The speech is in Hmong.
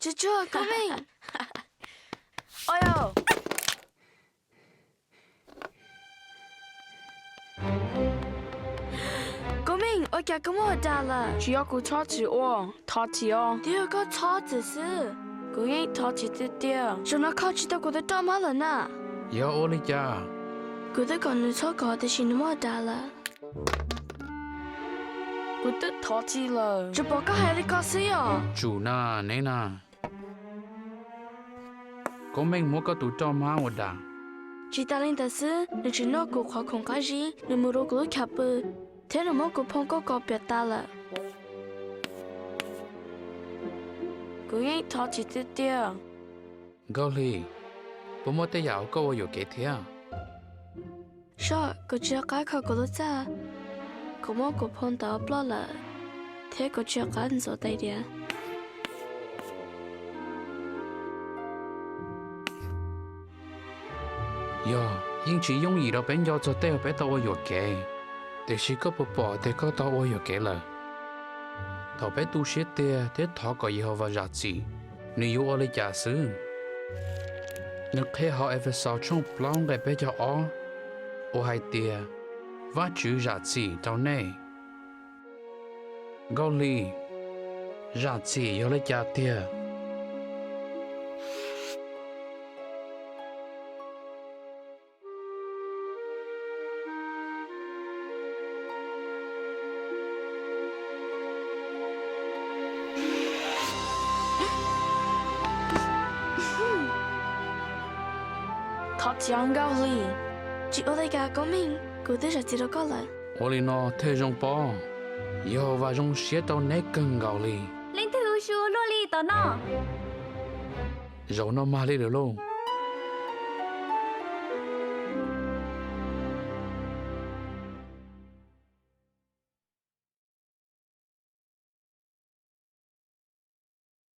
Tsuag tsuag, Koob Meej. Ua, Koob Meej, ua cas koj muab ua dag lawm? Tsis yog kuv txhob txwm ua, thov txim os. Twb yog koj txhob txwm xwb. Kuv yeej thov txim tiag tiag. Zaum no kho tsis tau kuv tus roj hmab lawm na. Yog ua li cas? Kuv twb kom nws txhob kov tiam sis nws muab ua dag lawm. Kuv twb thov txim lawm. Tsuas pom koj hais li ko xwb yom? Tsum na, neb na. Koob Meej muab koj tus roj hmab ua dag. Tsis tas li ntawd xwb, nws tseem noj kuv qhov khoom qab zib, nws mus rau kuv lub chav pw, thiab nws muab kuv phone koj ko piam tas lawm. Kuv yeej thov txim tiag tiag. Nkauj Hli, puas muaj tej yam uas koj ua yuam kev thiab? Soj, kuv tsis nco qab kho kuv lub txaj. Kuv muab kuv phone ntawd ploj lawm, thiab kuv tsis nco qab ntxuav tais diav. Yog, yeej tsis yooj yim rau peb nco txog tej uas peb tau ua yuam kev, tiam sis koj puas pom tias koj tau ua yuam kev lawm? Thaum peb tu siab tiag thiab thov kom Yehauvas zam txim, nws yuav ua li cas xwb? Nws qhia hauv Efexaus tshooj plaub nqe peb caug ob uas hais tias, Vajtswv zam txim rau nej. Nkauj Hli, zam txim yog li cas tiag? Thov txim os Nkauj Hli. Tsis ua li cas Koob Meej, kuv twb zam txim rau koj lawm. Ua li no thiaj zoo pob. Yehauvas zoo siab rau neb kawg nkaus li. Leej twg hu su luaj li tom no? Zaum no mag li lawm lauj.